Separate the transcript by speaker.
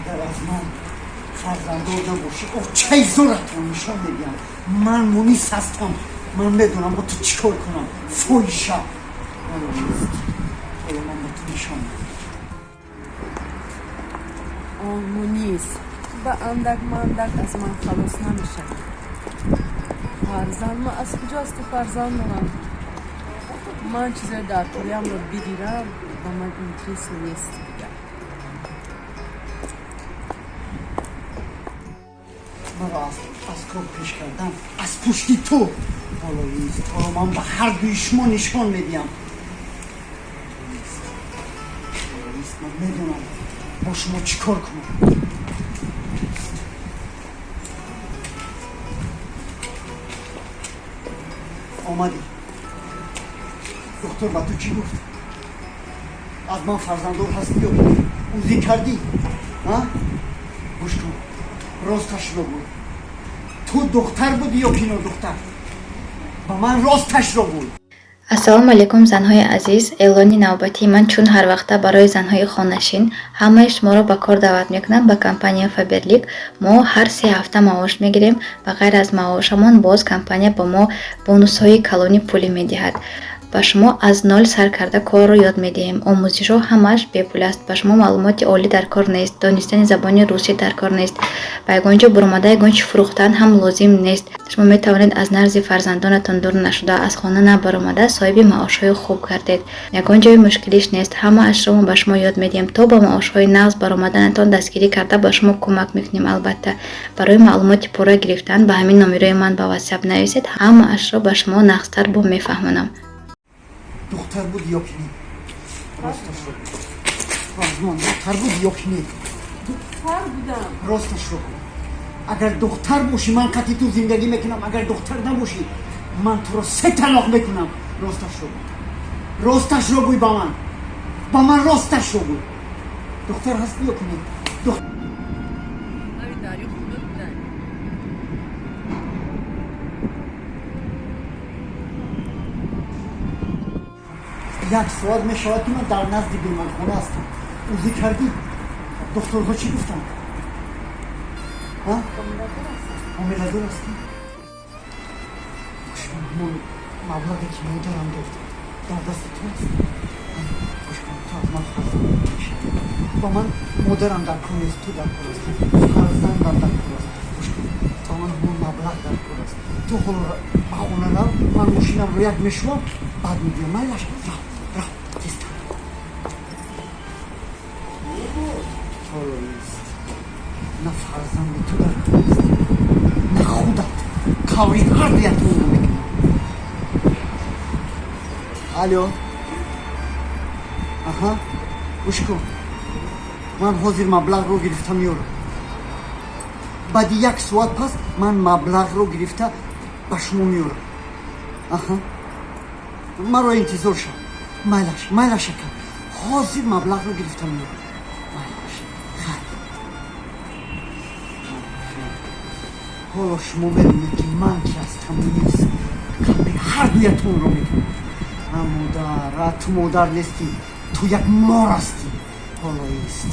Speaker 1: Агар аз ман фарзанддор набошӣ, очаи зоратро нишон медиҳам. Ман Мунис ҳастам, ман медонам бо ту чӣ кор кунам. Фоҳиша ҳоло нест, ҳоло ман ба ту нишон медиҳам.
Speaker 2: Он Мунис ба андак мандак аз ман халос намешавад. Фарзанд, ман аз куҷо аз ту фарзанд дорам? Ман чизои даркориамро бигирам, ба ман интерес нест дигар.
Speaker 1: Маро аз кор пеш кардан аз пушти ту. Ҳоло нест, ҳоло ман ба ҳар дуи шумо нишон медиҳам. Ҳоло нест, ман медонам бо шумо чӣ кор кунам. Омадӣ, доктор ба ту чӣ гуфт? Аз ман фарзанддор ҳастӣ ё УЗИ кардӣ? Гӯш кун, росташро гӯй, ту духтар будӣ ё кинодухтар? Ба ман росташро гӯй.
Speaker 3: Ассалому алайкум, занҳои азиз! Эълони навбатии ман чун ҳарвақта барои занҳои хонашин. Ҳамаи шуморо ба кор даъват мекунам ба компания Фаберлик. Мо ҳар 3 ҳафта маош мегирем. Ба ғайр аз маошамон боз компания ба мо бонусҳои калони пулӣ медиҳад. Ба шумо аз нол сар карда корро ёд медиҳем. Омӯзишҳо ҳамааш бепул аст. Ба шумо маълумоти олӣ дар кор нест, донистани забони русӣ дар кор нест, ба ягон ҷо буромада ягон чи фурӯхтан ҳам лозим нест. Шумо метавонед аз назди фарзандонатон дур нашуда, аз хона набаромада, соҳиби маошҳои хуб гардед. Ягон ҷои мушкилиш нест, ҳамаашро мо ба шумо ёд медиҳем, то ба маошҳои нағз баромаданатон дастгирӣ карда ба шумо кӯмак мекунем. Албатта, барои маълумоти пурра гирифтан ба ҳамин номерои ман ба Ватсап нависед, ҳамаашро ба шумо нағзтар бо мефаҳмонам.
Speaker 1: Духтар буд ё ки не? Росташро гӯ, аз ман духтар буд ё ки не?
Speaker 2: Духтар будам.
Speaker 1: Росташро гӯ. Агар духтар бошӣ, ман қати ту зиндагӣ мекунам, агар духтар набошӣ, ман туро се талоқ мекунам. Росташро гӯ, росташро гӯй ба ман, ба ман росташро гӯй. Духтар ҳастӣ ё ки не?
Speaker 2: Лаби дарё худо будай.
Speaker 1: Як соат мешавад, ки ман дар назди беморхона ҳастам. УЗИ кардӣ? Духтурҳо чӣ гуфтанд? Ҳомиладор ҳастӣ? Ҳамон маблағе, ки модарам дод, дар дасти ту аст? Гӯш кун, ту аз ман фарзанд мешавӣ. Ба ман модарам дар кор нест, ту дар кор ҳастӣ, фарзандам дар кор аст. Гӯш кун, ба ман ҳамон маблағ дар кор аст. Ту ҳоло ба хона рав, ман мошинамро як мешувам, баъд мебиям. Майлаш, рав, рав тезтар. Ҳоло нест, на фарзанди ту дар кор аст, на худат. Қаври ҳар дуятонро мекунам. Алло, аҳа, гӯш кун, ман ҳозир маблағро гирифта меорам. Баъди як соат пас ман маблағро гирифта ба шумо меорам. Аҳа, маро интизор шав. Майлаш, майлаш, ака, ҳозир маблағро гирифта меорам. Майлаш, хайр. Ҳоло шумо медонед, ки ман ки ҳастам. Низ қабри ҳар дуятонро мекунам. А модар, а ту модар нестӣ, ту як мор ҳастӣ. Ҳоло ист.